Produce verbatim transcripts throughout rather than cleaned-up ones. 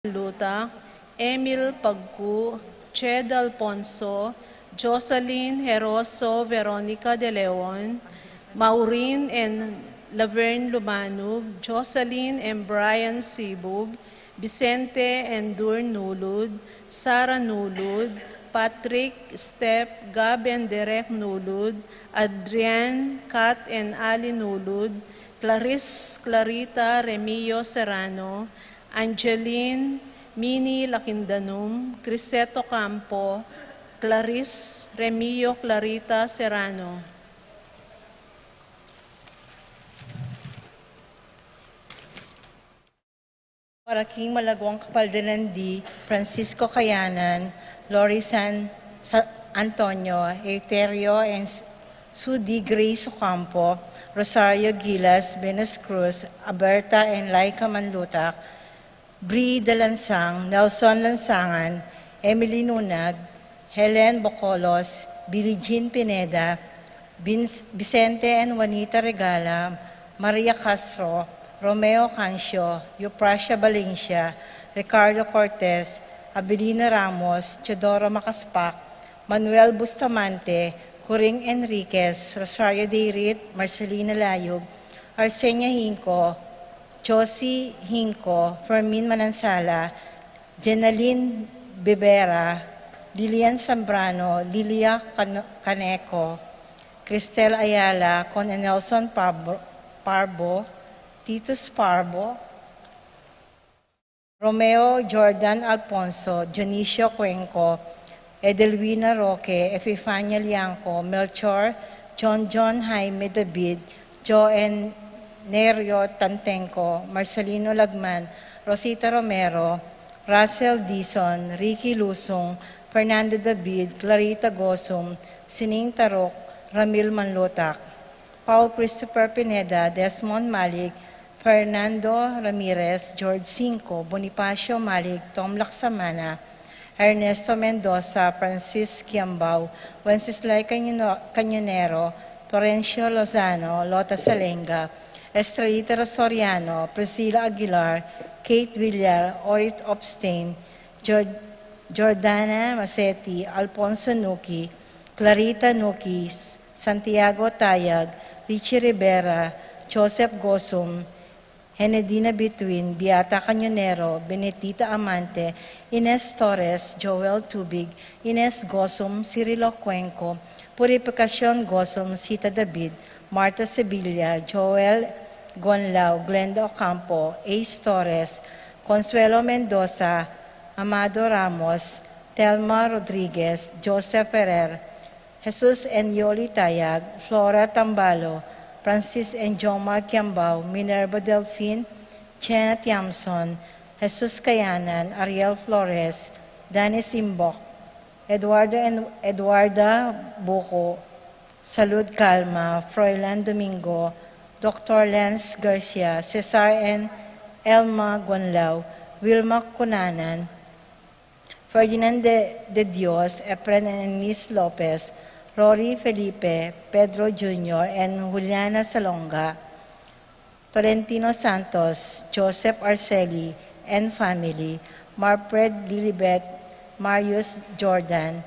Luta, Emil Pagku, Ched Alfonso, Jocelyn Heroso, Veronica de Leon, Maureen and Laverne Lumanug, Jocelyn and Brian Sibug, Vicente and Dur Nulud, Sara Nulud, Patrick, Step, Gab and Derek Nulud, Adrian, Kat and Ali Nulud, Clarice, Clarita, Remio Serrano, Angeline, Mini Lakindanum, Criseto Campo, Clarice, Remio, Clarita Serrano. Para king malagwang kapaldanan di Francisco Kayanan, Lori San, Sa-, Antonio, Euterio and S-, Sudi Grace Ocampo, Rosario Gilas, Venus Cruz, Aberta and Laika Manlutak, Brida Lansang, Nelson Lansangan, Emily Nunag, Helen Bocolos, Billie Jean Pineda, Vince-, Vicente and Juanita Regala, Maria Castro, Romeo Cancio, Euprasia Valencia, Ricardo Cortez, Abilina Ramos, Teodoro Macaspac, Manuel Bustamante, Coring Enriquez, Rosario Dayrit, Marcelina Layug, Arsenia Hinco, Josie Hinco, Fermin Manansala, Jenaline Bibera, Lilian Zambrano, Lilia Can-, Caneco, Cristel Ayala, Con Nelson Pabro-, Parbo, Titus Parbo, Romeo Jordan Alfonso, Dionisio Cuenco, Edelwina Roque, Epifania Lianco, Melchor, John John Jaime David, Joe and Nerio Tantenco, Marcelino Lagman, Rosita Romero, Russell Dizon, Ricky Lusung, Fernando David, Clarita Gosum, Sining Taruk, Ramil Manlutak, Paul Christopher Pineda, Desmond Malik, Fernando Ramirez, George Cinco, Bonifacio Malik, Tom Laksamana, Ernesto Mendoza, Francis Kiambao, Wenceslao Cañono-, Cañonero, Florencio Lozano, Lota Salenga, Estrelita Soriano, Priscilla Aguilar, Kate Villar, Orit Opstein, Jor-, Jordana Masetti, Alfonso Nuki, Clarita Nuki, Santiago Tayag, Richie Rivera, Joseph Gosum, Henedina Bituin, Beata Cañonero, Benedita Amante, Ines Torres, Joel Tubig, Ines Gosum, Cirilo Cuenco, Purificacion Gosum, Sita David, Marta Sevilla, Joel Gonlao, Glenda Ocampo, Ace Torres, Consuelo Mendoza, Amado Ramos, Telma Rodriguez, Joseph Ferrer, Jesus and Yoli Tayag, Flora Tambalo, Francis and Jomar Kiambao, Minerva Delfin, Chena Tiamson, Jesus Kayanan, Ariel Flores, Danny Simbok, Eduardo and Eduarda Buco, Salud Calma, Froilan Domingo, Doctor Lance Garcia, Cesar and Elma Gonlao, Wilma Cunanan, Ferdinand de, de Dios, Efren and Eunice Lopez, Rory Felipe, Pedro Junior and Juliana Salonga, Tolentino Santos, Joseph Arceli and family, Marfred Lilibet, Marius Jordan,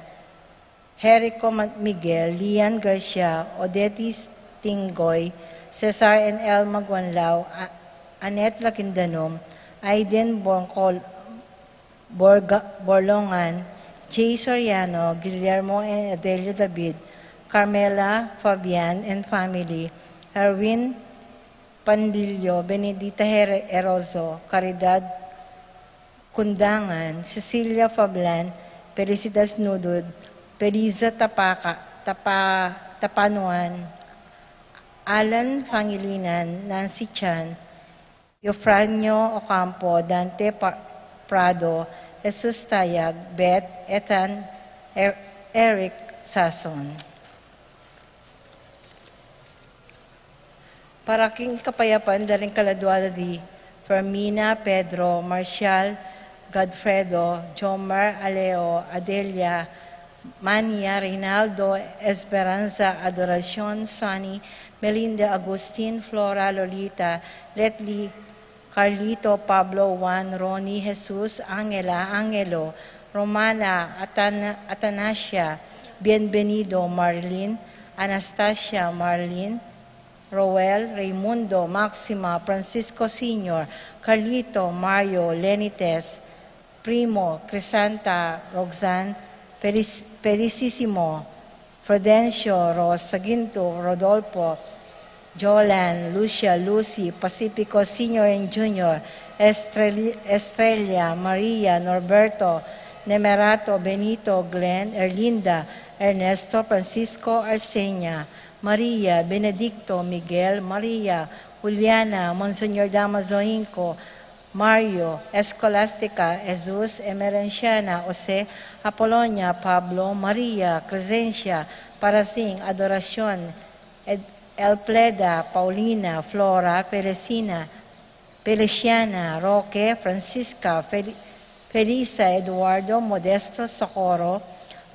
Jericho Ma-, Miguel, Lian Garcia, Odette Stingoy, Cesar and Elma Gonlao, A-, Annette Lakindanum, Aiden Borcol-, Borga-, Borlongan, Jay Soriano, Guillermo and Adelia David, Carmela Fabian and family, Erwin Pandillo, Benedita Here-, Erozo, Caridad Cundangan, Cecilia Fablan, Felicitas Nudud, Felisa Tapaka, Tapa-, Tapanuan, Alan Pangilinan, Nancy Chan, Eufranio Ocampo, Dante Pa-, Prado, Jesus Tayag, Beth, Ethan, Er-, Eric Sason. Para king kapayapan da ring kaladua da di Fermina, Pedro, Marcial, Godfredo, Jomar, Aleo, Adelia, Mania, Reynaldo, Esperanza, Adoracion, Sonny, Melinda, Agustin, Flora, Lolita, Letly, Carlito, Pablo, Juan, Ronnie, Jesus, Angela, Angelo, Romana, Atan-, Atanasia, Bienvenido, Marlin, Anastasia, Marlin, Roel, Raimundo, Maxima, Francisco Senior, Carlito, Mario, Lenites, Primo, Crisanta, Roxanne, Felic-, Felicissimo, Frudencio, Ros, Saginto, Rodolfo, Jolan, Lucia, Lucy, Pacifico Senior and Junior, Estrel-, Estrella, Maria, Norberto, Nemerato, Benito, Glenn, Erlinda, Ernesto, Francisco, Arsenia, Maria, Benedicto, Miguel, Maria, Juliana, Monsignor Damaso Inco, Mario, Escolastica, Jesus, Emerenciana, Jose, Apolonia, Pablo, Maria, Crescencia, Parasing, Adoracion, Ed-, Elpleda, Paulina, Flora, Felesina, Feliciana, Roque, Francisca, Fel-, Felisa, Eduardo, Modesto, Socorro,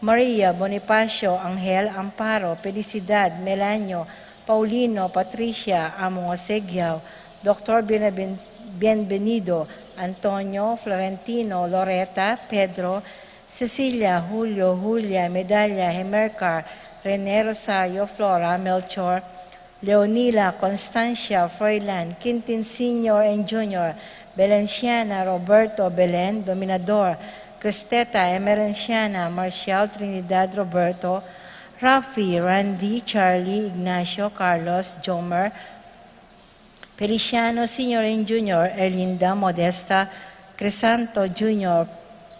Maria, Bonifacio, Angel, Amparo, Felicidad, Melanio, Paulino, Patricia, Among Osegiao, Doctor Bienven-, Bienvenido, Antonio, Florentino, Loreta, Pedro, Cecilia, Julio, Julia, Medalia, Hemercar, Rene, Rosario, Flora, Melchor, Leonila, Constancia, Froilan, Quintin Senior and Junior, Belenciana, Roberto, Belen, Dominador, Cristeta, Emerenciana, Marcial, Trinidad, Roberto, Rafi, Randy, Charlie, Ignacio, Carlos, Jomer, Feliciano Senior and Junior, Erlinda, Modesta, Crisanto Junior,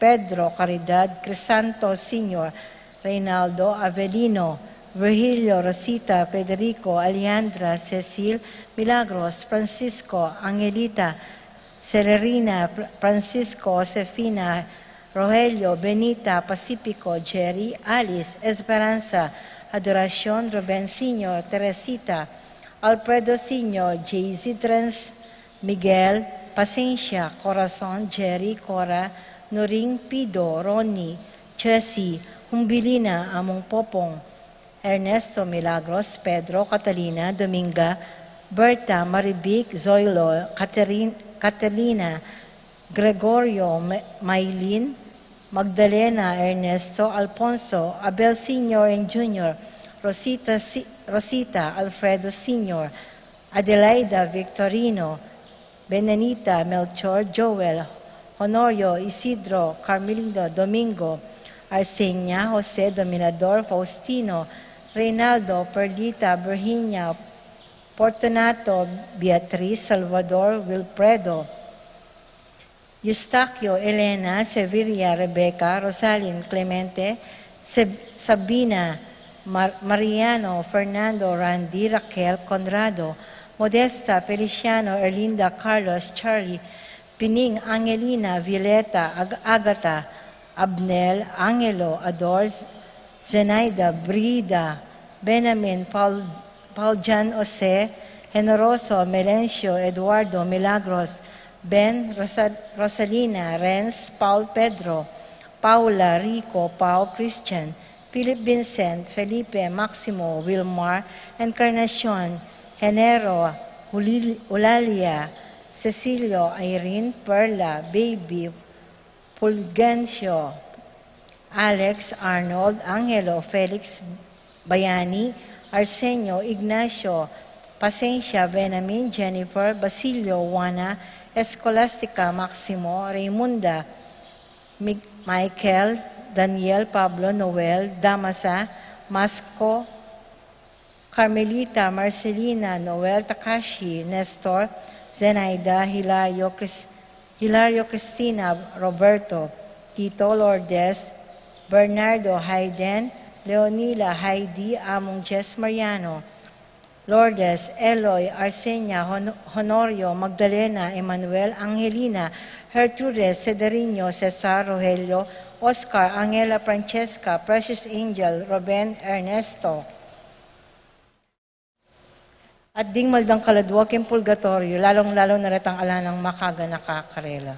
Pedro, Caridad, Crisanto Senior, Reynaldo, Avelino, Virgilio, Rosita, Federico, Alejandra, Cecil, Milagros, Francisco, Angelita, Celerina, Fr-, Francisco, Josefina, Rogelio, Benita, Pacifico, Jerry, Alice, Esperanza, Adoracion, Ruben Senior, Teresita, Alfredo Senior, Jay Zidrens, Miguel, Pasencia, Corazon, Jerry, Cora, Nuring, Pido, Ronnie, Chessy, Humbilina, Among Popong, Ernesto, Milagros, Pedro, Catalina, Dominga, Berta, Marivic, Zoilo, Caterin-, Catalina, Gregorio, Me-, Maylin, Magdalena, Ernesto, Alfonso, Abel Senior and Junior, Rosita Si-, Rosita, Alfredo Senior, Adelaida, Victorino, Benanita, Melchor, Joel, Honorio, Isidro, Carmelino, Domingo, Arsenia, Jose, Dominador, Faustino, Reynaldo, Perlita, Virginia, Fortunato, Beatriz, Salvador, Wilfredo, Eustaquio, Elena, Severia, Rebecca, Rosalin, Clemente, Seb-, Sabina, Mar-, Mariano, Fernando, Randy, Raquel, Conrado, Modesta, Feliciano, Erlinda, Carlos, Charlie, Pining, Angelina, Violeta, Ag-, Agatha, Abnel, Angelo, Ador, Zenaida, Brida, Benamin, Paul, Paul Jan Jose, Generoso, Melencio, Eduardo, Milagros, Ben, Rosa-, Rosalina, Renz, Paul, Pedro, Paula, Rico, Paul, Christian, Philip, Vincent, Felipe, Maximo, Wilmar, Encarnacion, Genero, Ulil-, Ulalia, Cecilio, Irene, Perla, Baby, Fulgencio, Alex, Arnold, Angelo, Felix, Bayani, Arsenio, Ignacio, Pasencia, Benamin, Jennifer, Basilio, Juana, Escolastica, Maximo, Raymunda, Mi-, Michael, Daniel, Pablo, Noel, Damasa, Masco, Carmelita, Marcelina, Noel, Takashi, Nestor, Zenaida, Hilario, Chris-, Hilario, Cristina, Roberto, Tito, Lourdes, Bernardo, Hayden, Leonila, Heidi, Among Jess, Mariano, Lourdes, Eloy, Arsenia, Hon-, Honorio, Magdalena, Emmanuel, Angelina, Gertrudes, Cederino, Cesar, Rogelio, Oscar, Angela, Francesca, Precious Angel, Ruben, Ernesto. At ding maldang kaladua king purgatorio, lalung-lalu na retang ala nang makaganaka karela.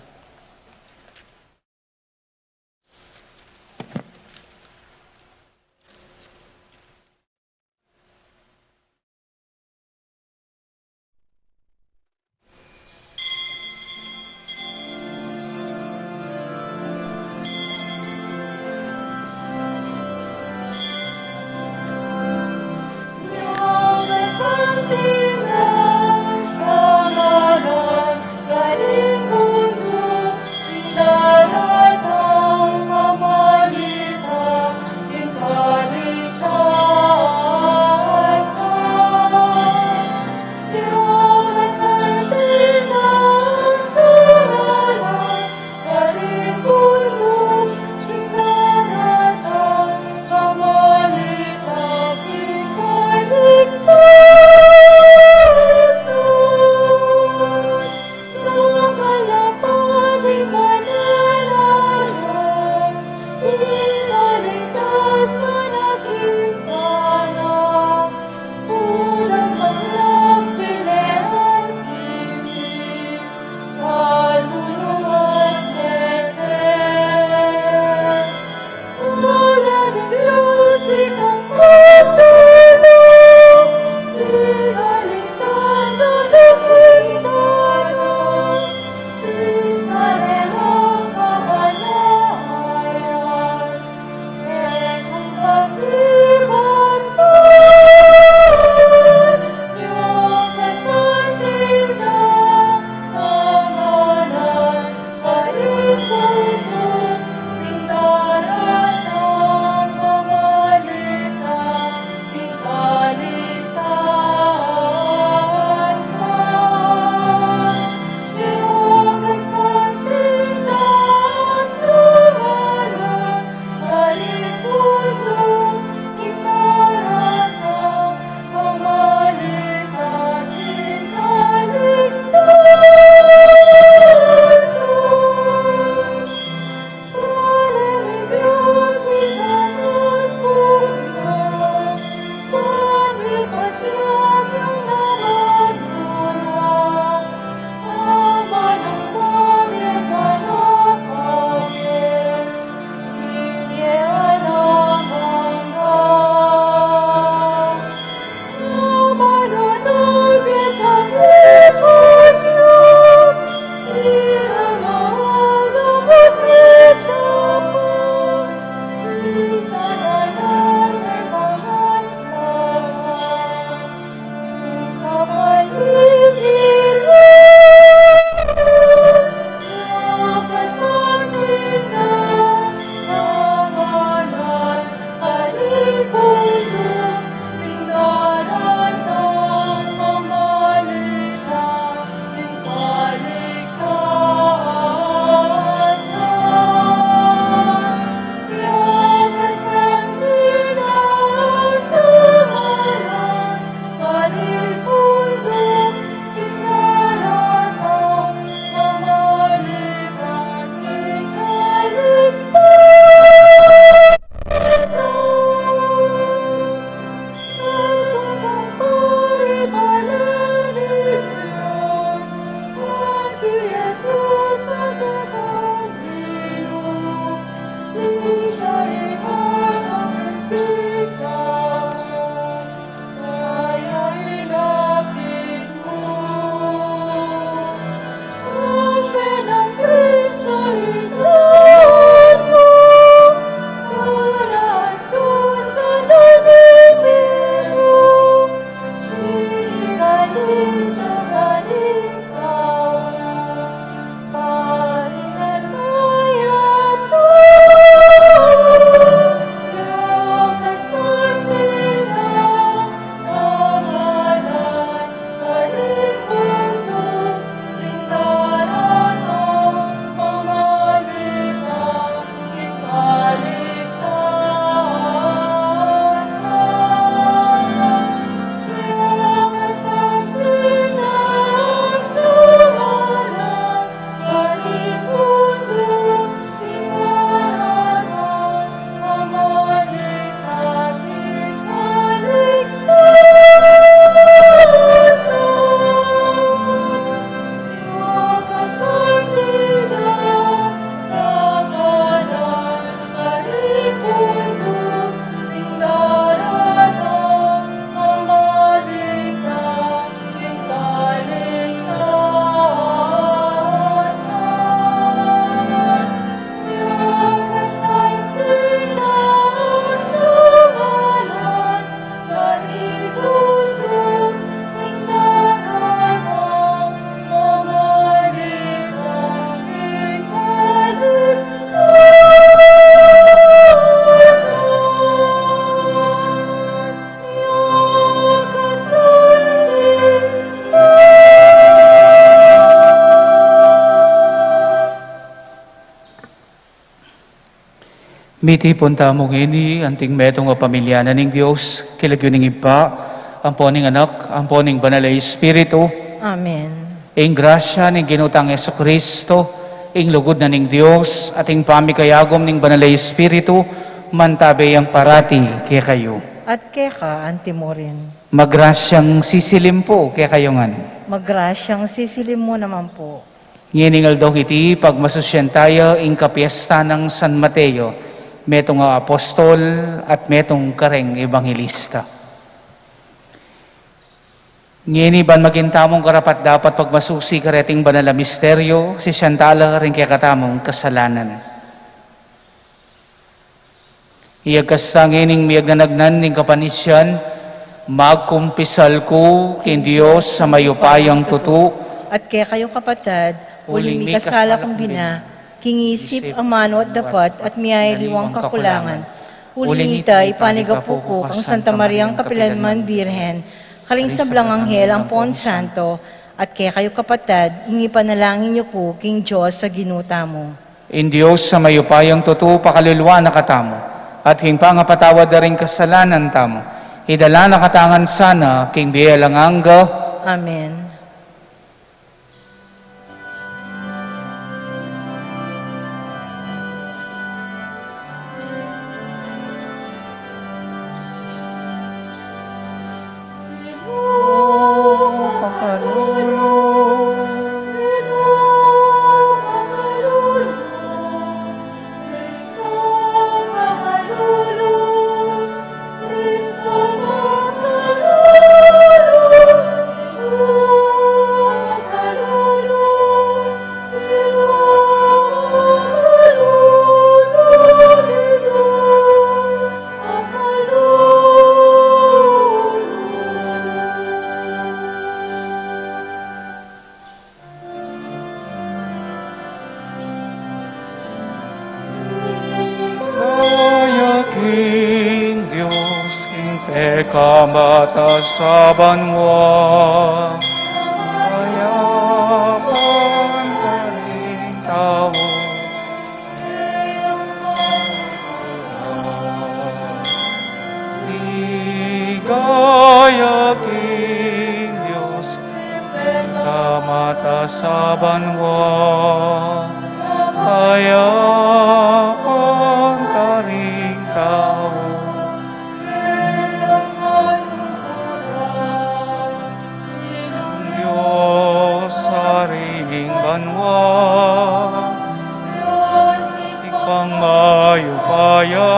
Mitipun tamu ngeni, anting metung a pamilya na ning Dios, king lagyu ning Ibpa, ampo ning Anak, ampo ning Banal a Espiritu. Amen. Ing grasya ning Ginu tang Jesucristo, ing lugud na ning Dios, at ing pamikayagum ning Banal a Espiritu, mantabe yang parati kekayu. At keka anti murin. Magrasyang sisilim pu kekayu ngan. Magrasyang sisilim mu naman pu. Ngening aldong iti, pagmasusyan taya ing kapiesta nang San Mateo, metung a apostol at metung kareng ebanghelista. Ngeni ban maging tamung karapat-dapat pagmasusi kareting banal a misteryo, sisian tala ring kekatamung kasalanan. Iyagkas ta ngening miyagnanagnan ning kapanisian, magkumpisal ku king Dios a mayupayang tutu. At kekayu kapatad, uling mikasala kung bina, king isip, amanu at dapat, at miyayaliwang kakulangan. Uling ita, ipanigapu ku kang Santa Mariang kapilanman Birhen, karing sablang anghel ampon santo, at kekayu kapatad, ing ipanalangin yu ku king Dios a Ginu tamu. Ing Dios a mayupayang tutu pakaluluan na katamu, at king pangapatawad da ring kasalanan tamu, idala na katamu ngan sana king bie alang angga. Amen. Kaya king Dios, king pekamataasan banua, kayapan karing tau. Ligaya king Dios, pekamataasan banua, kayapan karing tau. Dios, Ari ning banua, Ibpang mayupaya,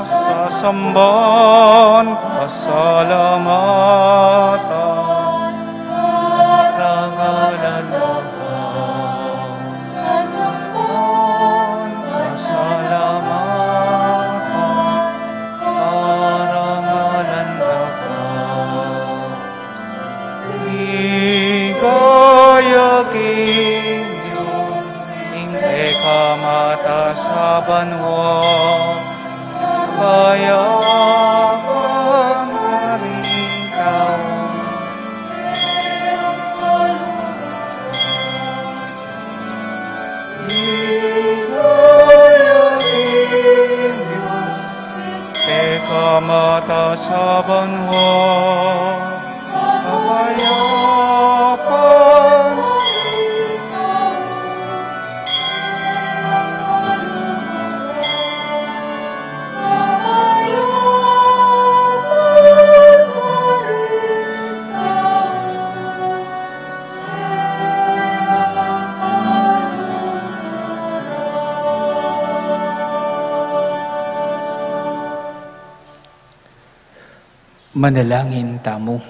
sasamban, pasalamatan, parangalan da ka. Sasamban, pasalamatan, parangalan da ka. Ligaya king Dios, ing pekamataasan banua, kayapan karing tau. Ligaya king Dios, pekamataasan banua, kayapan Manalangin tamu.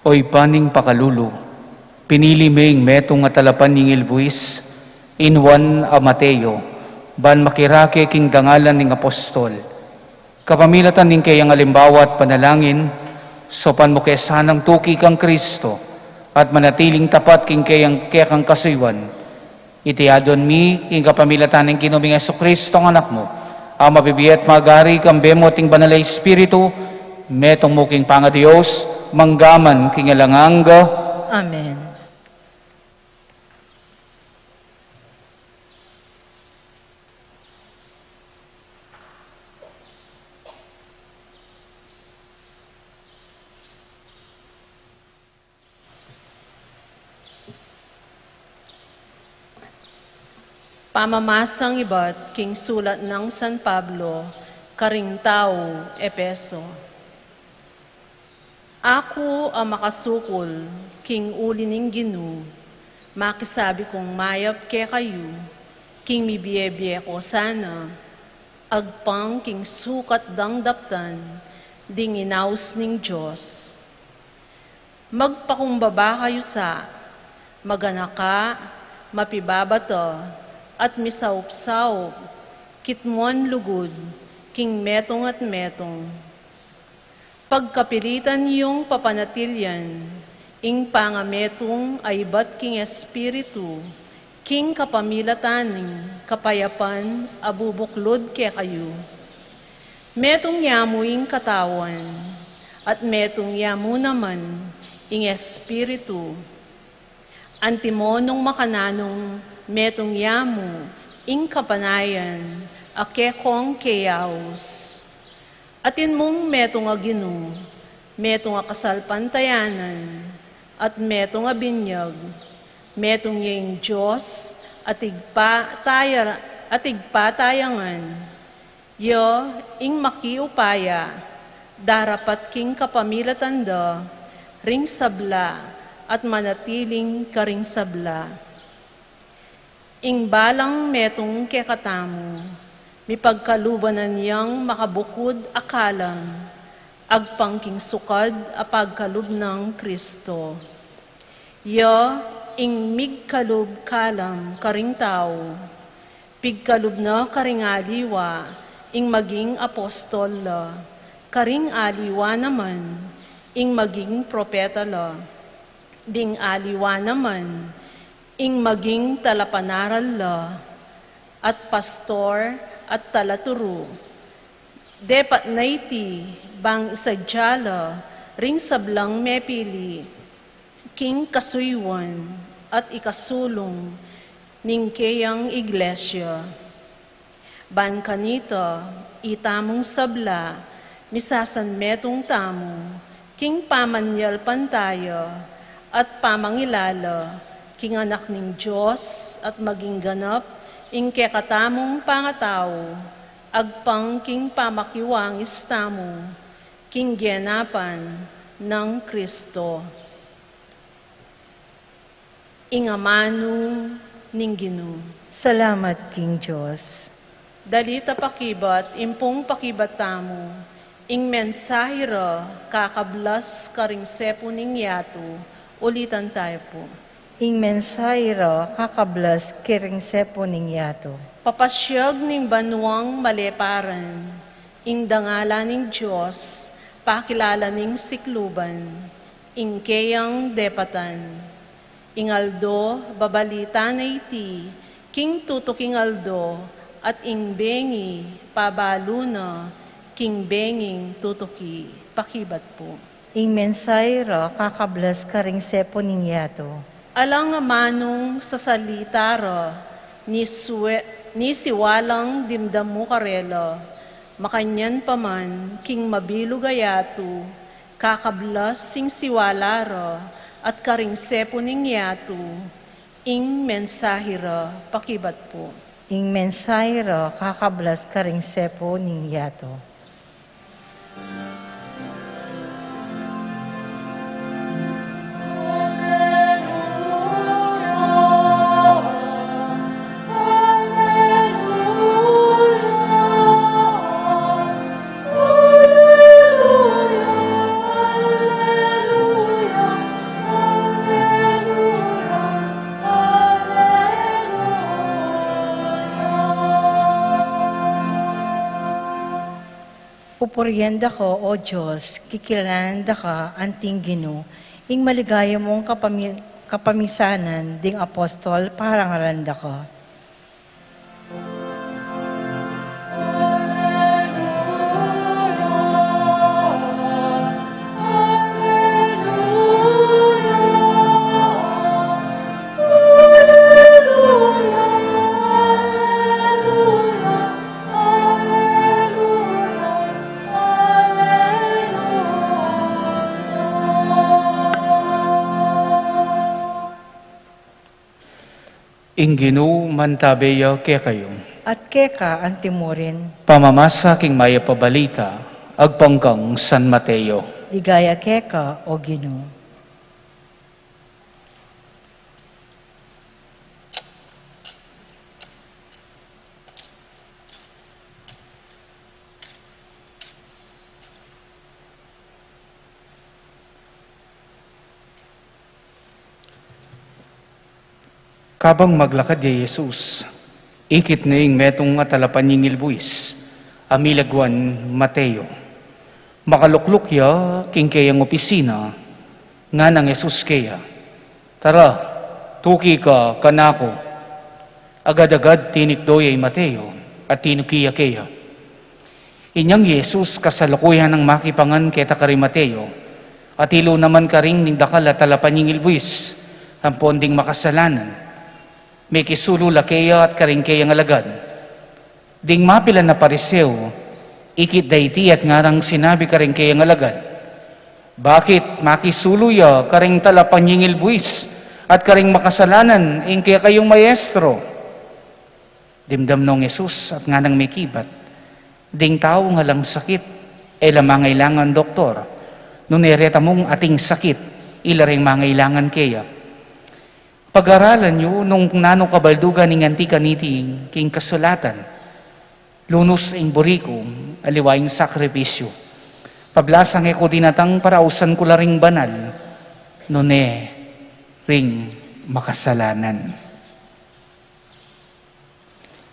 O Ibpa ning pakalulu, pinili me ing metung a talapaningil buis, i Juan a Mateo, ban makirake king dangalan ning apostol. Kapamilatan ning keyang alimbawa at panalangin, saupan mu ke sanang tuki kang Kristo, at manatiling tapat king keyang kekang kasuyuan. Iti adwan mi, king kapamilatan ning Ginu ming Jesucristo, ing Anak mu, a mabibie at magari kambe mu at ning Banal a Espiritu, metung mu king pangaDios, mangga man king alang angga. Amen. Pamamasang ibat king sulat nang San Pablo karing tau Efeso. Aku a makasukul king uli ning Ginu, makisabi kung mayap kekayu, king mibie-bie ku sana, agpang king sukat dang daptan ding inaus ning Dios. Magpakumbaba kayu sa, maganaka, mapibabata, at misaup-saup, kitmuan lugud, king metung at metung. Pagkapilitan yung papanatilian ing pangametung a ibat king Espiritu, king kapamilatan ning kapayapan a bubuklud kekayu. Metung ya mu ing katawan, at metung ya mu naman ing Espiritu. Antimo nung makananung metung ya mu ing kapanayan a kekong keyaus. Atin mung metung a Ginu, metung a kasalpantayanan, at metung a binyag, metung ya ing Dios a tigpataya-, a tigpatayangan, ya ing makiupaya, darapat king kapamilatan da ring sabla at manatiling karing sabla. Ing balang metung kekatamu, mipagkaluban na niyang makabukud a kalam, agpang king sukad a pagkalub nang Kristo. Ya ing migkalub kalam karing tau, pigkalub na karing aliwa ing maging apostol la, karing aliwa naman ing maging propeta la, ding aliwa naman ing maging talapanaral la, at pastor, at talaturu. Depat na iti bang isadya la ring sablang mepili king kasuyuan at ikasulung ning keyang iglesia. Ban kanita, itamung sabla, misasanmetung tamu king pamanyalpantaya at pamangilala king Anak ning Dios at maging ganap ing kekatamung pangatau, agpang king pamakiwangis tamu king genapan nang Kristo. Ing amanu ning Ginu. Salamat king Dios. Dali ta pakibat, impung pakibat tamu ing mensahe ra kakablas karing sepu ning yatu. Ulitan tayu pu. Ing mensahe ra kakablas karing sepu ning yatu. Papasyag ning banuang maleparan, ing dangalan ning Dios, pakilala ning sikluban, ing keyang depatan. Ing aldo, babalita na iti king tutuking aldo, at ing bengi, pabalu na king benging tutuki. Pakibat pu. Ing mensahe ra kakablas karing sepu ning yatu. Alang amanung sasalita ra, ni sue-, ni siwalang dimdam mu karela, makanyan pa man king mabilug a yatu, kakablas sing siwala ra, at karing sepu ning yatu, ing mensahe ra. Pakibat pu. Ing mensahe ra kakablas karing sepu ning yatu. Pupurian da ka, O Dios, kikilalanan da ka anting Ginu, ing maligaya mung kapami-, kapamisanan ding apostol parangalan da ka. Ing Ginu mantabe ya kekayu. At keka antimurin. Pamamasa king Mayap a Balita agpang kang San Mateo. Ligaya keka, O Ginu. Kabang maglakad ya i Jesus, ikit ne ing metung a talapanyingil buis a milagwan Mateo. Makalukluk ya king keyang opisina, ngana nang Jesus keya, "Tara, tuki ka kanaku." Agad-agad tinikdo ya i Mateo at tinuki ya keya. Inyang i Jesus kasalukuyan nang makipangan keta karing Mateo, at ilu naman karin ning dakal a talapanyingil buis ampon ding makasalanan. Mekisulu la keya at karing keyang alagad. Ding mapilan a Pariseo, ikit da iti at ngarang sinabi karing keyang alagad, "Bakit makisulu ya karing talapanyingil buis at karing makasalanan ing kekayung maestro?" Dimdam nong Jesus at nganang mekibat, "Ding tau alang sakit, e la mangailangan doktor, nune reta mung ating sakit, ila reng mangailangan keya. Pag-aralan yu nung nanu kabaldugan ning anti kaniti king kasulatan, 'Lunus ing buri ku, aliwa ing sakripisyu.' Pablasang e ku dinatang para ausan ku la ring banal, nune ring makasalanan."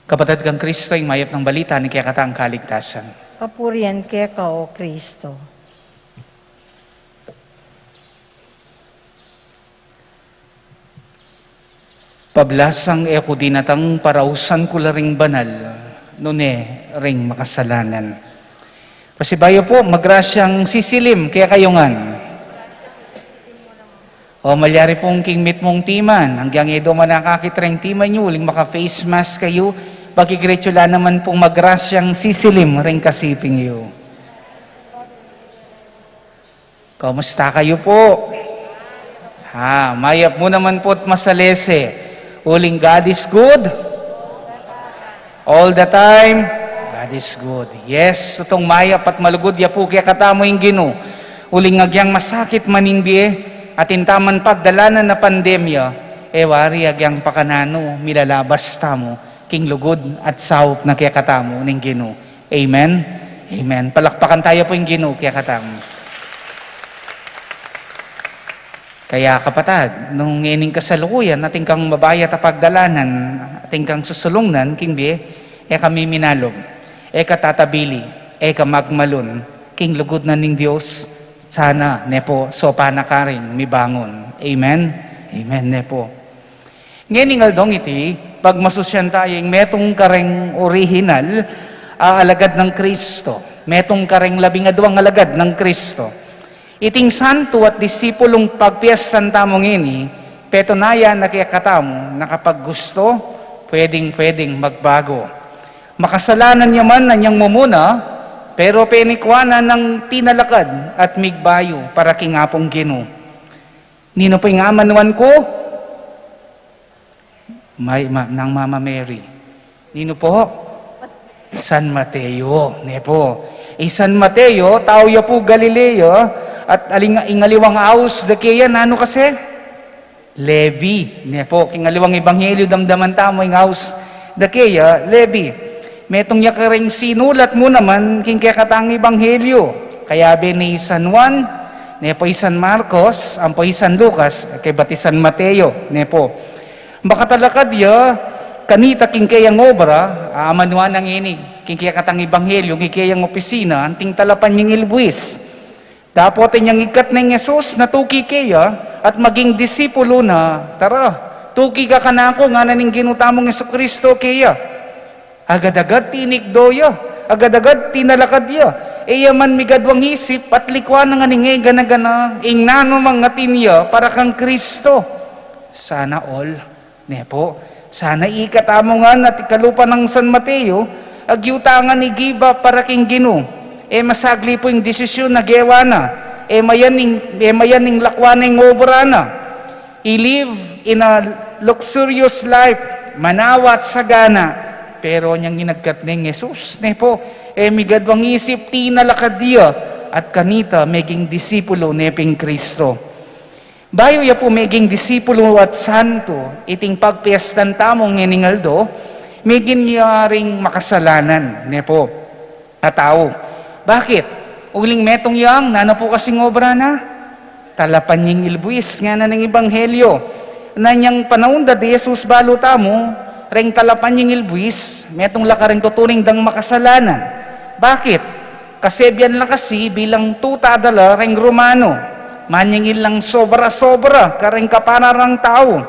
Kapatad kang Kristo, ing mayap nang balita ning kekatang kaligtasan. Kapurian keka, O Kristo. Pablasang e ku dinatang para ausan ku la ring banal, nune ring makasalanan. Pasibayu pu, magrasyang sisilim kekayu ngan. O, malyari pung king mitmung timan, agyang e do man akakit reng timan yu, uling maka-face mask kayu, pakigretula naman pung magrasyang sisilim reng kasiping yu. Kumusta kayu pu? Ha, mayap mu naman pu't masalese. Uling God is good. All the time, God is good. Yes, tutung mayap at malugud ya pu kekatamu ing Ginu. Uling agyang masakit man ing bie, atin tamung pagdalanan a pandemya, e wari agyang pakananu milalabas tamu king lugud at saup na kekatamu ning Ginu. Amen? Amen. Palakpakan taya pu ing Ginu kekatamu. Kaya kapatad, nung ngening kasalukuyan atin kang mabayat a pagdalanan, atin kang susulungnan king bie, e ka miminalub, e ka tatabili, e ka magmalun king lugud na ning Dios. Sana, ne pu, saupan na karing mibangun. Amen? Amen, ne pu. Ngening aldong iti, pagmasusyan taya ing metung kareng orihinal a alagad nang Kristo, metung kareng labing aduang alagad nang Kristo. Iting santu at disipulung pagpiestan tamu ngeni, petunayan na kekatamu na kapag gusto, pwedeng-pwedeng magbago. Makasalanan ya man anyang mumuna, pero penikwa na nang tinalakad at migbayu para king Apung Ginu. Ninu pu ing amanuan ku? May, ma-, nang Mama Mary. Ninu pu? San Mateo, ne pu. I San Mateo, tau ya pu Galilea, at aling, ing aliwang aus da keya, nanu kasi? Levi, ne pu. King aliwang ebanghelyu damdaman tamu ing aus da keya, Levi. Metung ya kareng sinulat mu naman king kekatang ebanghelyu. Kayabe ne i San Juan, ne pu i San Marcos, ampo i San Lucas, kaybat i San Mateo, ne pu. Makatalakad ya kanita king keyang obra, amanuan na ngeni king kekatang ebanghelyu, king keyang opisina, anting talapanyingil buis. Dapot inyang ikkat neng Jesus, natuki keya, at maging disipulu na. "Tara, tuki ka kanaku," ngana ning Ginu tamung Jesucristo keya. Agad-agad tinikdo ya, agad-agad tinalakad ya. E ya man migadwang isip, at likwan na ngan ing e gana-gana, ing nanu mang atin ya para kang Kristo. Sana all. Ne pu, sana ikatamu ngan at ikalupa nang San Mateo, agyutangan i giba para king Ginu. E masagli pu ing desisyun a gewa na, e mayan ing, e mayan ing lakwan na ing obra na. He live in a luxurious life. Manawa at sagana. Pero inyang inagkat neng Jesus, ne pu, e migadwang isip, tinalakad ya, at kanita meging disipulo ne pung Kristo. Bayu ya pu meging disipulo at santo, iting pagpiestan tamu ngening aldo, meging ya ring makasalanan, ne pu, a tau. Bakit? Uling metung yang, nanu pu kasing obra na? Talapanyingil buis, ngana ning Ebanghelyo. Nanu yang panaun da Jesus balu tamu, reng talapanyingil buis, metung la kareng tuturing dang makasalanan. Bakit? Kasebian la kasi bilang tuta da la reng Romano. Manyingil lang sobra-sobra kareng kaparang tau.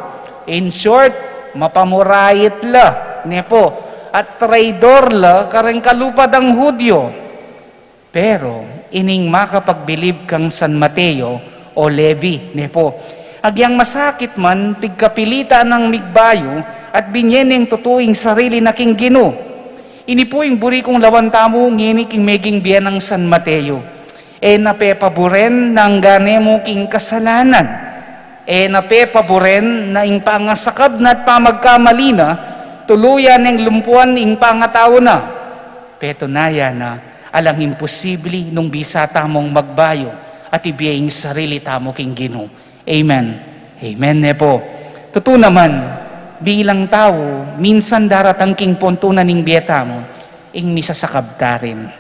In short, mapamurait la, ne pu, at traidor la kareng kalupa dang Hudyo. Pero ining makapagbilib kang San Mateo o Levi, ne pu, agyang masakit man, pigkapilita nang migbayu at binye neng tutu ing sarili na king Ginu. Ini pu ing buri kung lawan tamu ngeni king meging bie nang San Mateo. E na pepaburen nang gane mu king kasalanan. E na pepaburen na ing pangasakab na at pamagkamali na, tuluyan neng lumpuan ing pangatau na. Petunayan na, alang imposibli nung bisa tamung magbayu at ibie ing sarili tamu king Ginu. Amen. Amen, ne pu. Tutu naman, bilang tau, minsan daratang king puntu na ning bie tamu, ing misasakab ta rin.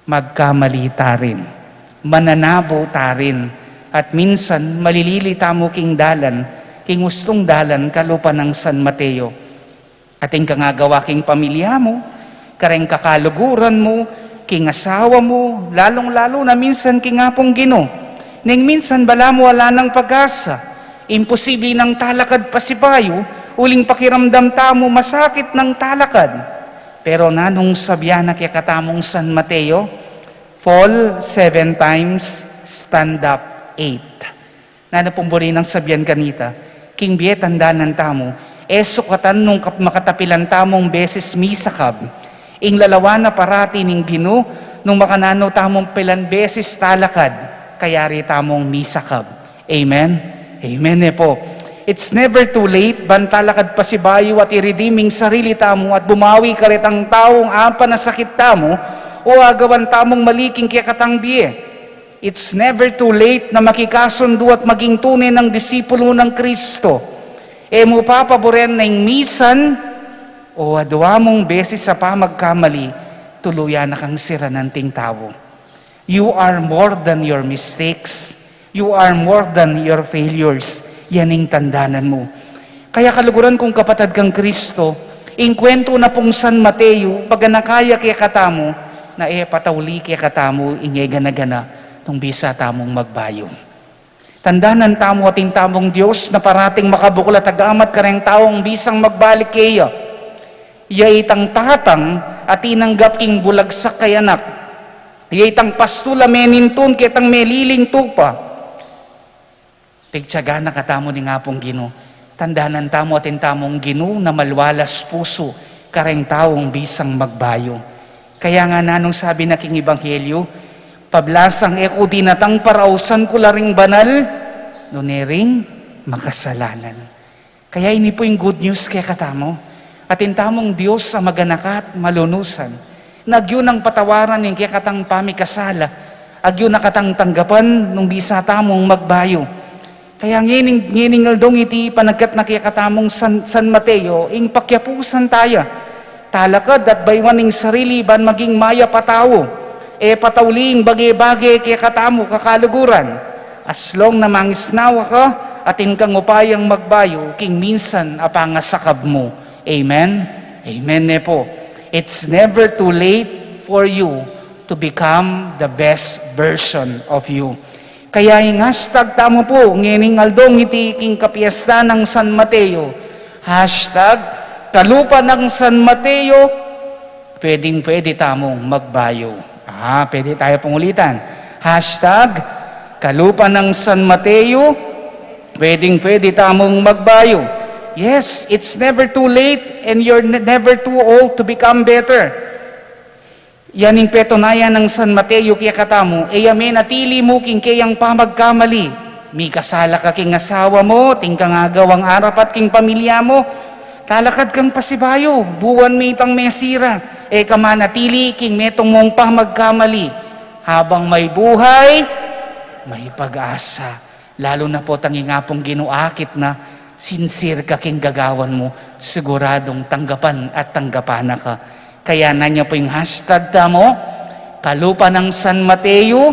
Magkamali ta rin. Mananabu ta rin. At minsan, malilili tamu king dalan, king ustung dalan, kalupa nang San Mateo. Atin kang agawa king pamilya mu, kareng kakaluguran mu, king asawa mu, lalung-lalu na minsan king Apung Ginu. Neng minsan balamu ala nang pag-asa, imposibli nang talakad pasibayu, uling pakiramdam tamu masakit nang talakad. Pero nanung sabian na kekatamung San Mateo, "Fall seven times, stand up eight." Nanu pung buri nang sabian kanita? King bie tandanan tamu, e sukatan nung kap-, makatapilan tamung beses misakab. Ing lalawan na parati ning Ginu, nung makananu tamung pilan beses talakad, kayari tamung misakab. Amen? Amen, ne pu. It's never too late ban talakad pasibayu at i-redeem ing sarili tamu at bumawi karetang taung apanasakit tamu o agawan tamung mali king kekatang bie. It's never too late na makikasundu at maging tune nang disipulo nang Kristo. E mu papaburen na ing misan o adwa mung beses a pamagkamali, tuluyan na kang siranan ning tau. You are more than your mistakes. You are more than your failures. Yan ing tandanan mu. Kaya kaluguran kung kapatad kang Kristo, ing kuwentu na pung San Mateo, paganaka ya kekatamu, na e patauli kekatamu ing e gana-gana nung bisa tamung magbayu. Tandanan tamu atin tamung Dios na parating makabuklat a gamat kareng taung bisang magbalik keya. Ya itang tatang a tinanggap king bulagsak a anak. Ya itang pastul a menintun ketang meliling tupa. Pigtiyagan na katamu ning Apung Ginu. Tandanan tamu atin tamung Ginu na malwalas pusu kareng taung bisang magbayu. Kaya nga nanung sabi na king Ebanghelyo, "Pablasang e ku dinatang para ausan ku la ring banal, nune ring makasalanan." Kaya ini pu ing good news kekatamu. Atin tamung Dios a maganaka at malunusan, na agyu nang patawaran ing kekatang pamikasala, agyu na katang tanggapan nung bisa tamung magbayu. Kaya ngening, ngening aldong iti panagkat na kekatamung San, San Mateo, ing pakiapusan taya. Talakad at baywan ing sarili ban maging mayap a tau. E patauli ing bage-bage kekatamu kakaluguran. As long na mangisnawa ka, atin kang upayang magbayu king minsan a pangasakab mu. Amen? Amen ne pu. It's never too late for you to become the best version of you. Kaya ing hashtag tamu pu ngening aldong iti king kapiesta nang San Mateo, hashtag kalupa nang San Mateo, pwedeng-pwede tamung magbayu. Ah, pwede tayo pong ulitan. Hashtag kalupa nang San Mateo, pwedeng-pwede tamung magbayu. Yes, it's never too late and you're ne-, never too old to become better. Yan ing petunayan nang San Mateo kekatamu, e ya menatili mu king keyang pamagkamali. Mikasala ka king asawa mu, atin kang agawang arapat king pamilya mu, Talakad kang pasibayu, buwan mi itang mesira, e ka manatili king metung mung pamagkamali. Habang may buhay, may pag-asa. Lalu na pu tang ing Apung Ginu akit na, sincere ka king gagawan mu, siguradung tanggapan at tanggapan na ka. Kaya na nya pu ing hashtag tamu, Kalupa nang San Mateo,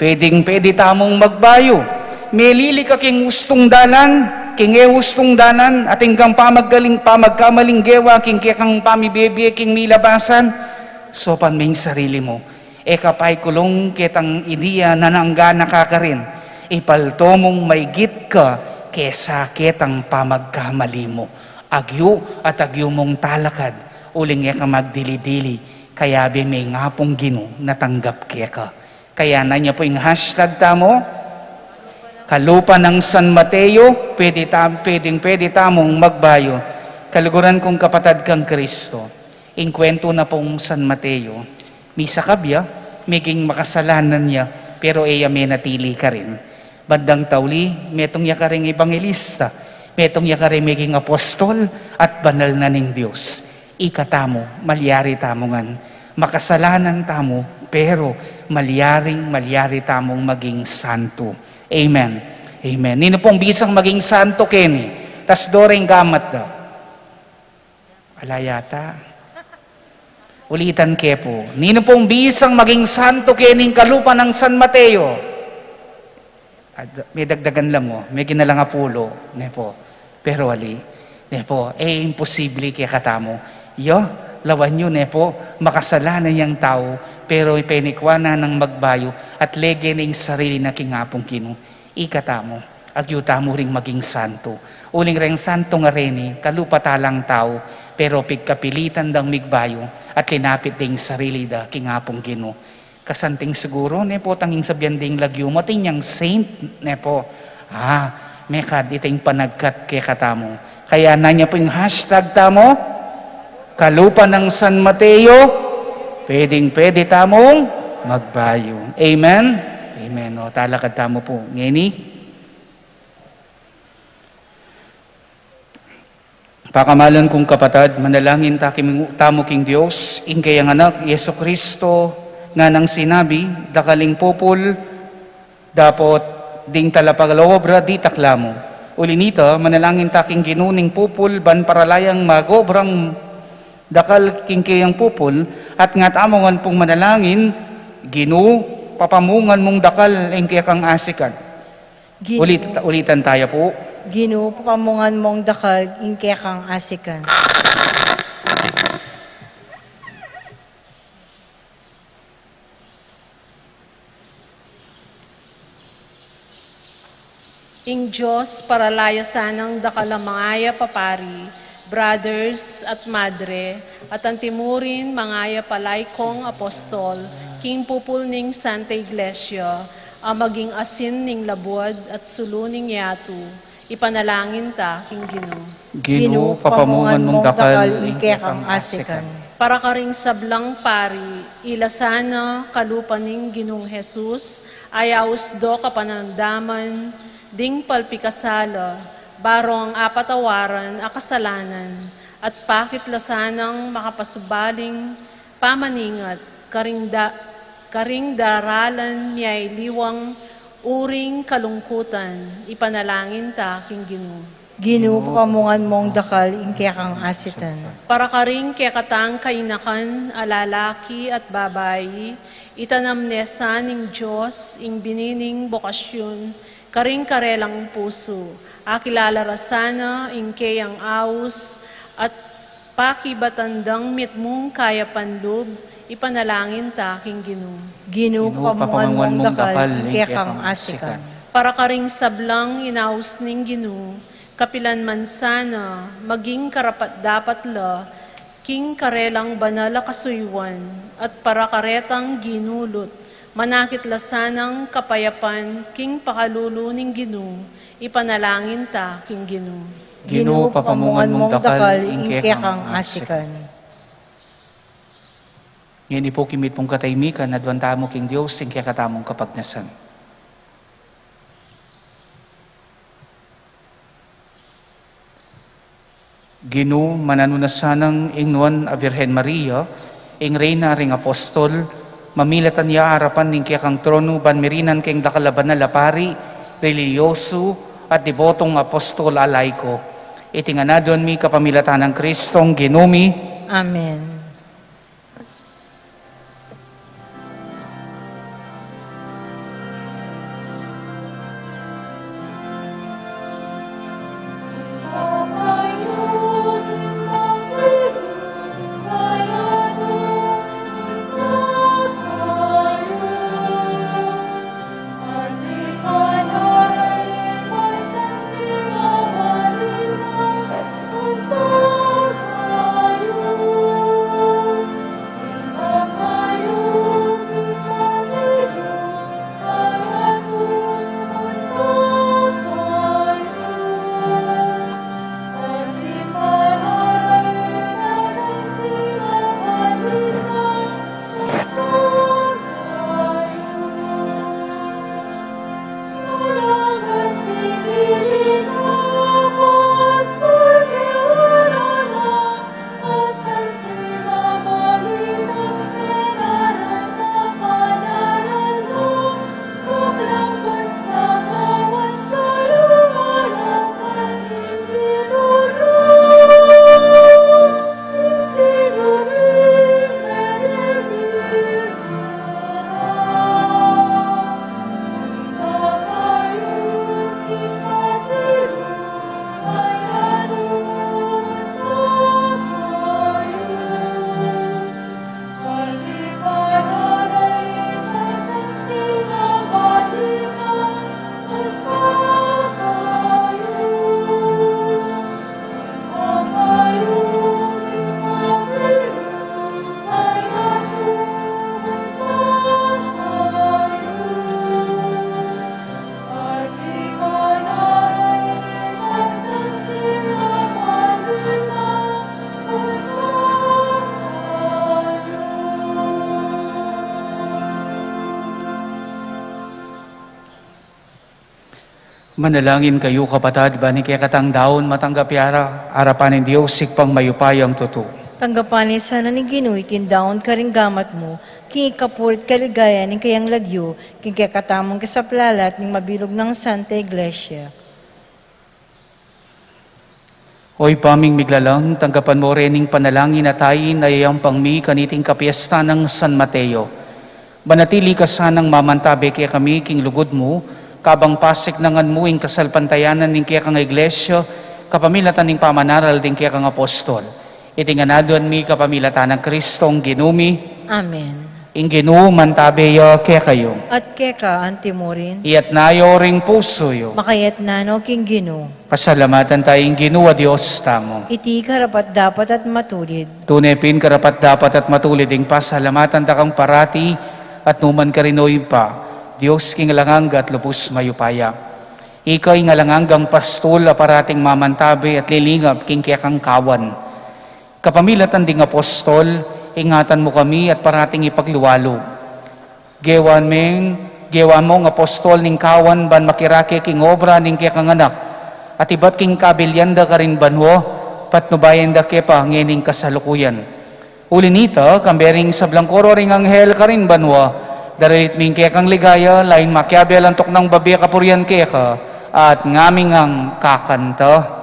pwedeng pwede tamung magbayu. Melili ka king ustung dalan, king e ustung dalan, atin kang pamagkaling, pamagkamaling gewa, king kekang pamibebie, king milabasan, saupan me ing sarili mu. E ka paikulung ketang idea na nangga na ka karin. Ipalto mung maigit ka kesa ketang pamagkamali mu. Agyu at agyu mung talakad, uling e ka magdili-dili, kayabe me ing Apung Ginu na tanggap keka. Kaya na nya pu ing hashtag tamu, Kalupa nang San Mateo, pwede tam-, pwedeng pwede tamung magbayu. Kaluguran kung kapatad kang Kristo, ing kwentu na pung San Mateo, misakab ya, meging makasalanan ya, pero e ya menatili karin. Bandang tauli, metung ya karing ebanghelista, metung ya karing meging apostol at banal na ning Dios. Ikatamu, malyari tamu ngan. Makasalanan tamu, pero malyaring malyari tamung maging santo. Amen. Amen. Ninu pung bisang maging santo keni? Tas do ring gamat da. Ala yata. Ulitan ke pu. Ninu pung bisang maging santo kening Kalupa nang San Mateo? Ad-, medagdagan la mu, meging alang apulo, ne pu. Pero ali, ne pu, e imposible kekatamu. Yo, lawan yu, ne pu, makasalanan yang tau, pero penikwa na nang magbayu at lege ne ing sarili na king Apung Ginu. Ikatamu, agyu tamu ring maging santo. Uling reng santo a reni, kalupa ta lang tau, pero pigkapilitan dang migbayu at linapit ding sarili da king Apung Ginu. Kasanting siguru, ne pu, tang ing sabian ding lagyu mu, atin yang saint, ne pu. Ah, mekad iting panagkat kekatamu. Kaya na nya pu ing hashtag tamu, Kalupa nang San Mateo, pwedeng pwede tamung magbayu. Amen? Amen. O, talakad tamu pu ngeni. Pakamalan kung kapatad, manalangin ta king, tamu king Dios, ing kayang Anak, Jesucristo, nganang sinabi, dakal ing pupul, dapot ding talapag-obra, ditak la mu. Uli nita, manalangin ta king Ginu ning pupul, ban paralayang mag-obrang dakal king kayang pupul, at nga tamu ngan pung manalangin, Ginu, papamungan mung dakal ing kekang asikan. Ginu, Ulit-, ulitan taya pu. Ginu, papamungan mung dakal ing kekang asikan. Ing Dios paralaya sanang dakal a mangayap a pari, brothers at madre, at antimurin mangayap a laikong apostol, king pupul ning Santa Iglesia, a maging asin ning labuad at sulu ning yatu, ipanalangin ta king Ginu. Ginu, papamungan mung dakal ing kekang asikan. Para karing sablang pari, ila sana kalupa ning Ginung Jesus, a yaus do kapanamdaman ding palpikasala, barong apatawaran a kasalanan, at pakit la sanang makapasubaling pamaningat, karing da-, karing daralan miyaliwang uring kalungkutan, ipanalangin ta king Ginu. Ginu, papamungan mung dakal ing kekang asikan. Para karing kekatang kainakan a lalaki at babai, itanam ne sa ning Dios ing binining bokasyun karing karelang pusu, akilala ra sana ing keyang aus at pakibatan dang mitmung kayapan lub, ipanalangin ta king Ginu. Ginu, papamungan mung dakal ing kekang asikan. Para karing sablang inaus ning Ginu, kapilan man sana, maging karapat-dapat la king karelang banal a kasuyuan, at para karetang ginulut, manakit la sanang kapayapan king pakalulu ning Ginu, ipanalangin ta king Ginu. Ginu, papamungan mung dakal ing kekang asikan. Ngeni pu king mitmung katahimikan, aduan tamu king Dios ing kekatamung kapagnasan. Ginu, mananu na sanang ing nuan a Virgen Maria, ing Reyna ring Apostol, mamilatan ya arapan ning kekang tronu ban mirinan keng dakal a banal a pari, relihiyosu, at debotong apostol a laiko. Iti ngan aduan mi kapamilatan nang Kristong Ginu mi. Amen. Manalangin kayu, kapatad, ban ing kekatang daun matanggap ya arapan ning Dios, Ibpang mayupayang tutu. Tanggapan na sana ning Ginu iting daun karing gamat mu, king ikapuri't kaligayan ning kayang lagyu, king kekatamung kasaplalan at ning mabilug nang Santa Iglesia. O Ibpa ming miglalang, tanggapan mu rin ing panalangin at ain a yayampang mi kaniting kapiestan nang San Mateo. Manatili ka sanang mamantabe kekami king lugud mu, kabang pasiknangan mu ing kasalpantayanan ning kekang Iglesia, kapamilatan ning pamanaral ding kekang apostol. Iti ngan aduan mi kapamilatan nang Kristong Ginu mi. Amen. Ing Ginu mantabe ya kekayu. At keka anti mu rin. Iyatas yu ring pusu yu. Makayatas no king Ginu. Pasalamatan ta ing Ginu a Dios tamu. Iti karapat-dapat at matulid. Tune pin karapat-dapat at matulid ing pasalamatan da kang parati at nukarin man, O Ibpa, Dios king alang angga at lubus mayupaya. Ika ing alang anggang pastul a parating mamantabe at lilingap king kekang kawan. Kapamilatan ding apostol, ingatan mu kami at parating ipagluwalu. Gewan meng, gewan mong apostol ning kawan ban makirake king obra ning kekang anak, at ibat king kabilian da karin banua, patnubayan da ke pa ngening kasalukuyan. Uli nita, kambe ring sablang koro ring anghel karin banua, daralit mi ing kekang ligaya, lain makiabe alang tuknang babie kapurian keka, at ngami ngang kakanta.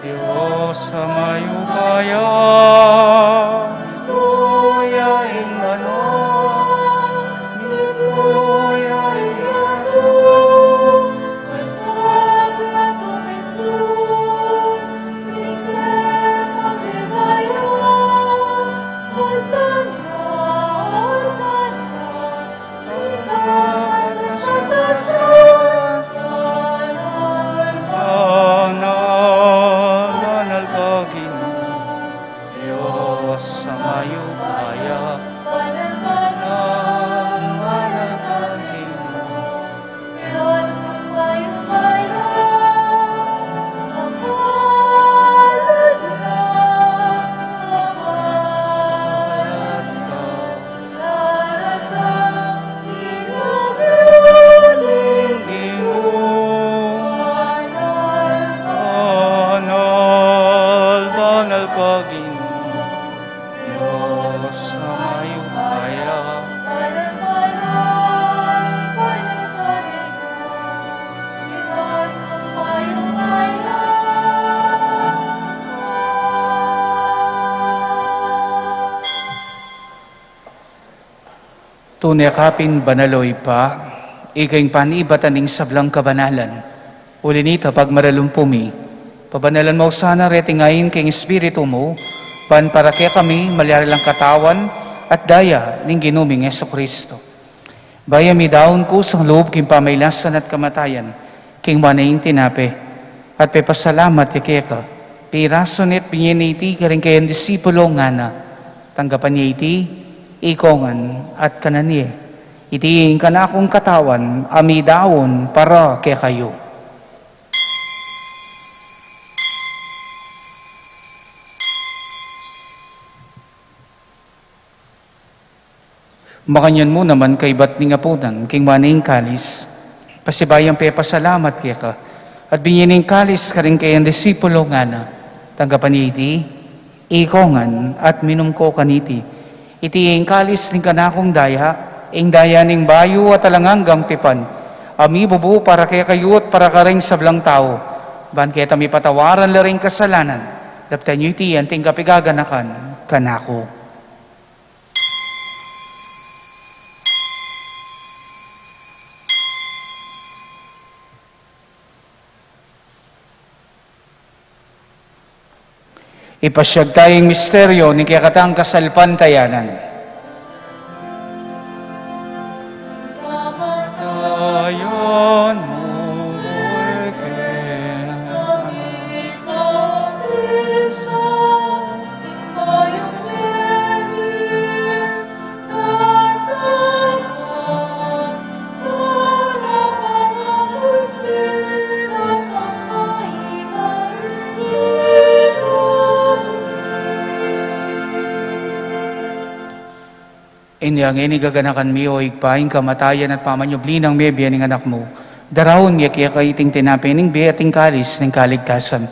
Dios a mayupaya. Aleluya, ing manung. Aleluya, ing manung. Tune ka pin banal, o Ibpa, ika ing panibatan ning sablang kabanalan. Uli na nita, pagmaralumpu mi, pabanalan mu sana reting ain king Espiritu mu, ban para kekami malyari lang katawan at daya ning Ginu ming Jesucristo. Bayu mi daun kusang lub king pamailasan at kamatayan king manaing tinape, at pepasalamat ya keka, pirasu ne at binye ne iti karing kayang disipulo, ngana: Tanggapan ye iti, ikongan at kanan ye. Iti ing kanakung katawan a midaun para kekayu. Makanyan mu naman kaybat ning apunan, king manaing kalis, pasibayung pepasalamat keka, at binye ne ing kalis karing kayang disipulo, ngana: Tanggapan ye iti, ikongan at minum ko kaniti. Iti ing kalis ning kanakung daya, ing daya ning bayu at alang anggang tipan, a mibubu para kekayu at para karing sablang tau, ban keta mipatawaran la ring kasalanan. Daptan yu iti anting kapigaganakan kanaku. Ipasyag taya ing misteryu ning kekatang kasalpantayanan. Kamatayan mu, Inya ngeni gaganakan mi, o Ibpa, ing kamatayan at pamanyubli nang mebie ning Anak mu, daraun mi keka iting tinape ning bie at ing kalis ning kaligtasan.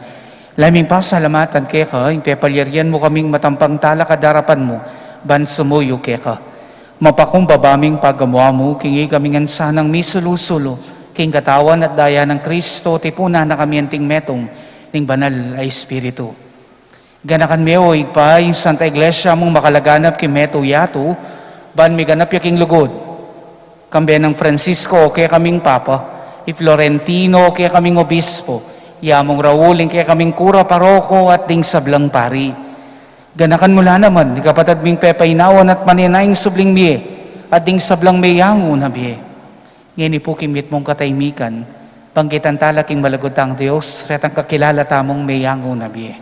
Lalu ming pasalamatan keka ing pepalyarian mu kaming matampang talakad king arapan mu, ban sumuyu keka. Mapakumbaba ming pagamu-amu king ikami ngan sanang misulu-sulu king katawan at daya nang Kristo, tipunan na kami anting metung ning Banal a Espiritu. Ganakan me, o Ibpa, ing Santa Iglesia mung makalaganap king metung yatu, ban miganap ya king lugud. Kambe nang Francisco, kekaming Papa, i Florentino, kekaming Obispo, i Among Raul, ing kekaming kura paroko, at ding sablang pari. Ganakan mu la naman i kapatad ming pepainawan at manenaya ing subling mie, at ding sablang meyangu na mie. Ngeni pu king mitmung katahimikan, bangkitan tala king malugud tang Dios retang kakilala tamung meyangu na mie.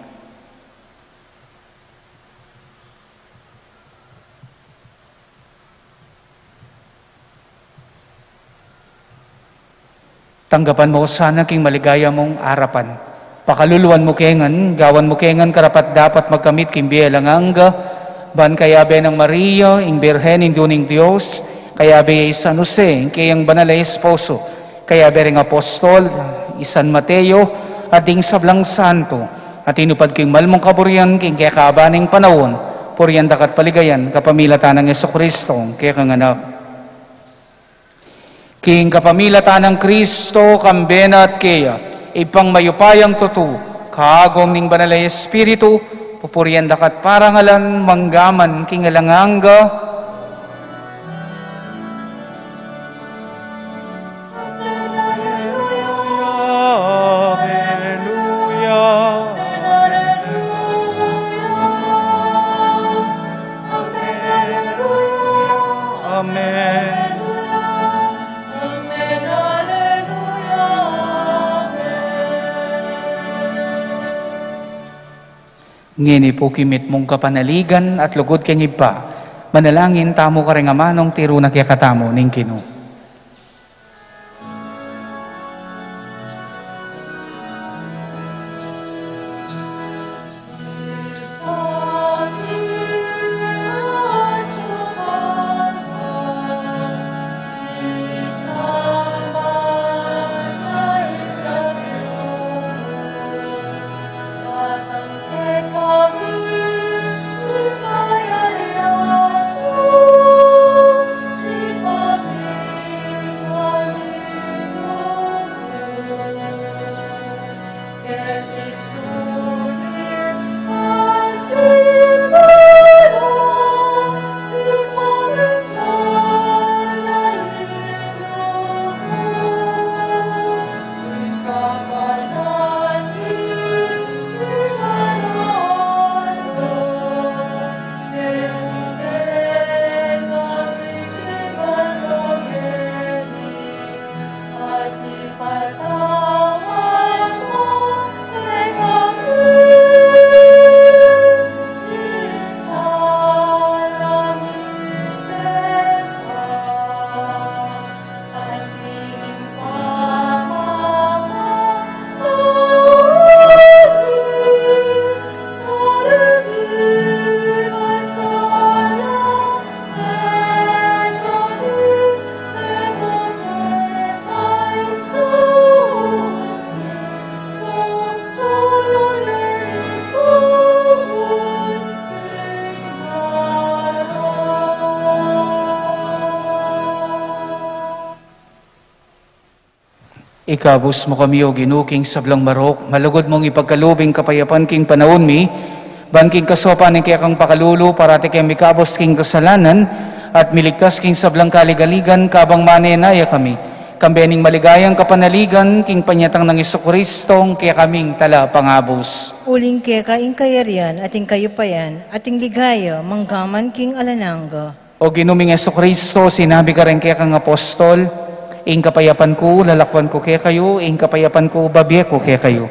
Tanggapan mu sana king maligaya mung arapan. Pakaluluan mu ke ngan, gawan mu ke ngan karapat-dapat magkamit king bie alang angga, ban kayabe nang Maria, ing Birhen, Indu ning Dios, kayabe i San Jose, ing keyang banal a esposo, kayabe ring apostol, i San Mateo, at ding sablang santo, a tinupad king mal mung kaburian king kekaban ning panaun, purian da ka at paligayan kapamilatan nang Jesucristo, kekang Anak. King kapamilatan nang Kristo, kambe na at keya, Ibpang mayupayang tutu, kaagum ning Banal a Espiritu, pupurian da ka at parangalan, mangga man king alang angga. Alleluia, alleluia, alleluia, amen. Ngeni pu king mitmung kapanaligan at lugud king Ibpa, manalangin tamu karing amanung tiru na kekatamu ning Ginu. Ikabus mu kami, O Ginu, king sablang marok, malugud mung ipagkalub ing kapayapan king panaun mi, ban king kasaupan ning kekang pakalulu, parati kaming mikabus king kasalanan, at miligtas king sablang kaligaligan, kabang manenaya kami, kambe ning maligayang kapanaligan, king panyatang nang Jesucristo, ing kekaming talapangabus. Uling keka ing kayarian, at ing kayupayan, at ing ligaya, manggaman king alang angga. O Ginu ming Jesucristo, sinabi mu kareng kekang apostol, ing kapayapan ku lalakwan ku kekayu, ing kapayapan ku bibie ku kekayu.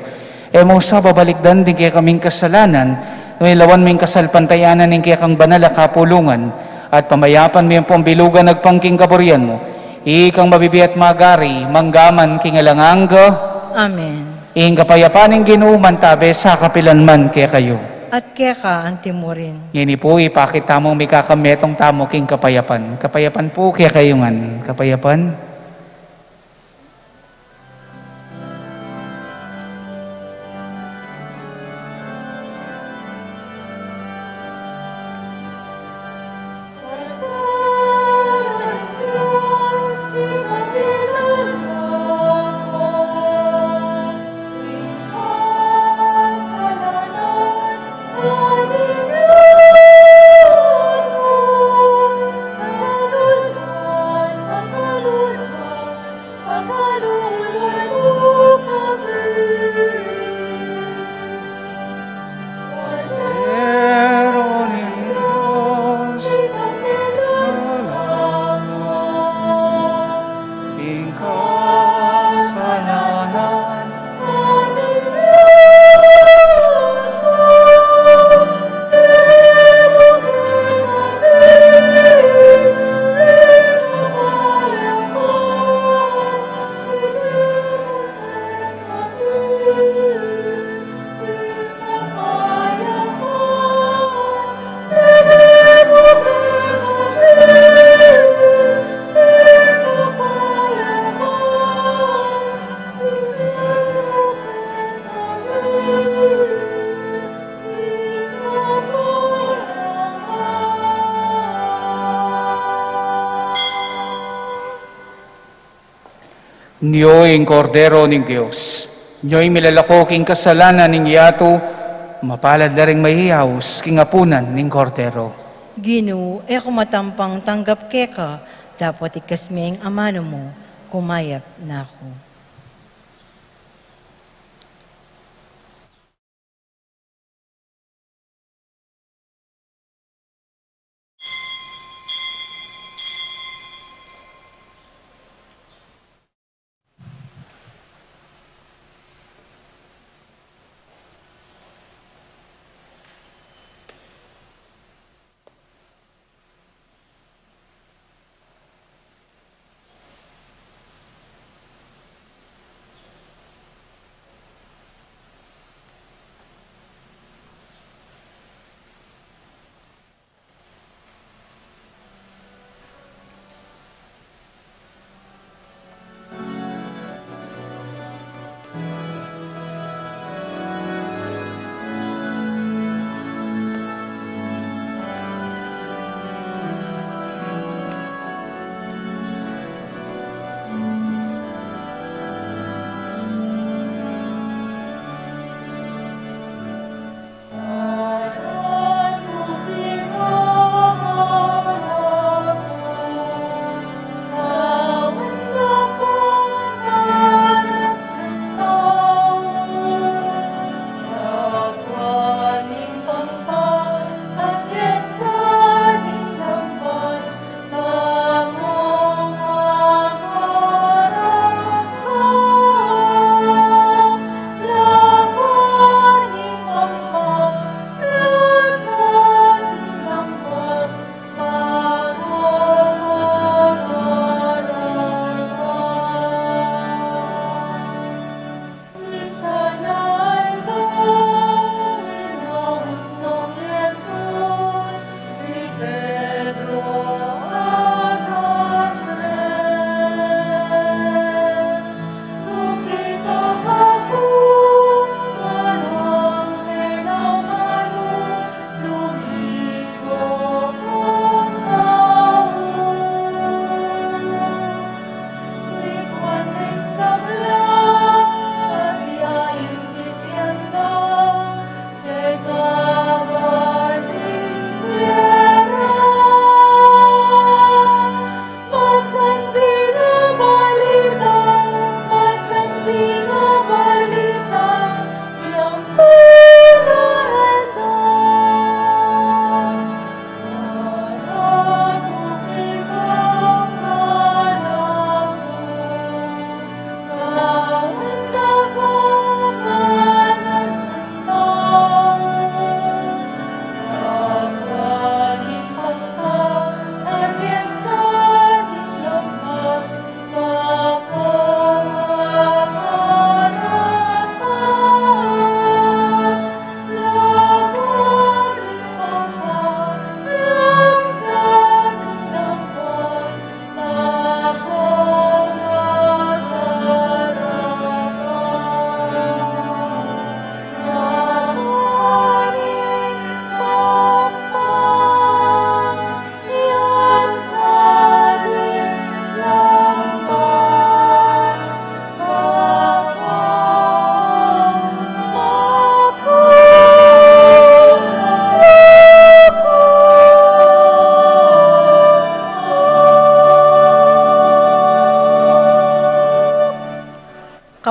E mu sa babalikdan ding kekaming kasalanan, nune lawan mu ing kasalpantayanan ning kekang banal a kapulungan, at pamayapan mu yang pambilugan agpang king kaburian mu. Ikang mabibie at magari, manggaman king alang angga. Amen. Ing kapayapan ning Ginu mantabe sa kapilan man kekayu. At keka anti mu rin. Ngeni pu, ipakit tamu, mikakametung tamu king kapayapan. Kapayapan pu kekayu ngan. Kapayapan. Nyo ing Kordero ning Dios. Nyo ing milalako king kasalanan ning yatu. Mapalad la ring mayayaus king apunan ning Kordero. Ginu, e ku matampang tanggap keka, dapot ikes me ing amanu mu, kumayap na ku.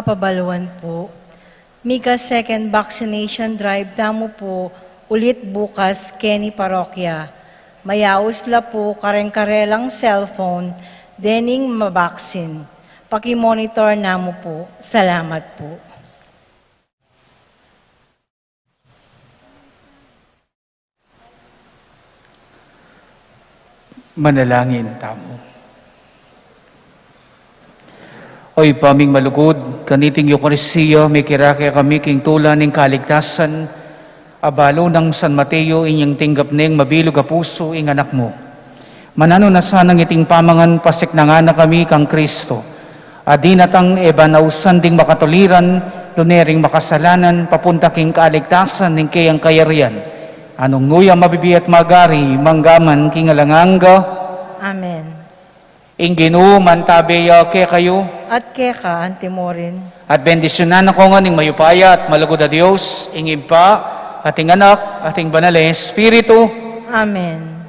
Pabaluan pu. Mika second vaccination drive tamu pu ulit bukas keni parokya. Mayaus la pu kareng-karelang cellphone dening mabaksin. Paki-monitor namu pu. Salamat pu. Manalangin tamu. O Ibpa ming malugud, kaniting Eukaristia, mikirake kami king tula ning kaligtasan, abalu nang San Mateo, inyang tinggap neng mabilug a pusu ing anak mu. Mananu na sanang iting pamangan, pasiknangan na kami kang Kristo. A dinatang e ba nausan ding makatuliran, nune ring makasalanan, papunta king kaligtasan ning keyang kayarian. A nung nu ya mabibie at magari, mangga man king alang angga. Amen. Ing Ginu mantabe ya kekayu. At keka anti murin. At bendisyunan na ko ngan ning mayupaya at malugud a Dios, ing Ibpa, at ing Anak, at ing Banal a Espiritu. Amen.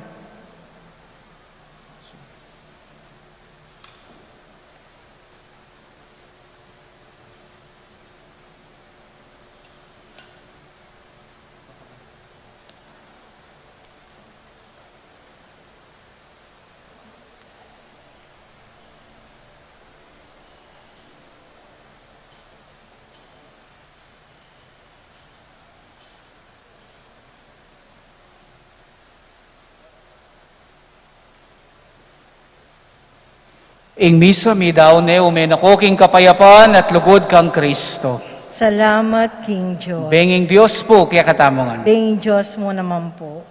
Ing misa midaun ne, ume na ko king kapayapan at lugud kang Kristo. Salamat king Dios. Benging Dios pu kekatamu ngan. Benging Dios mu naman pu.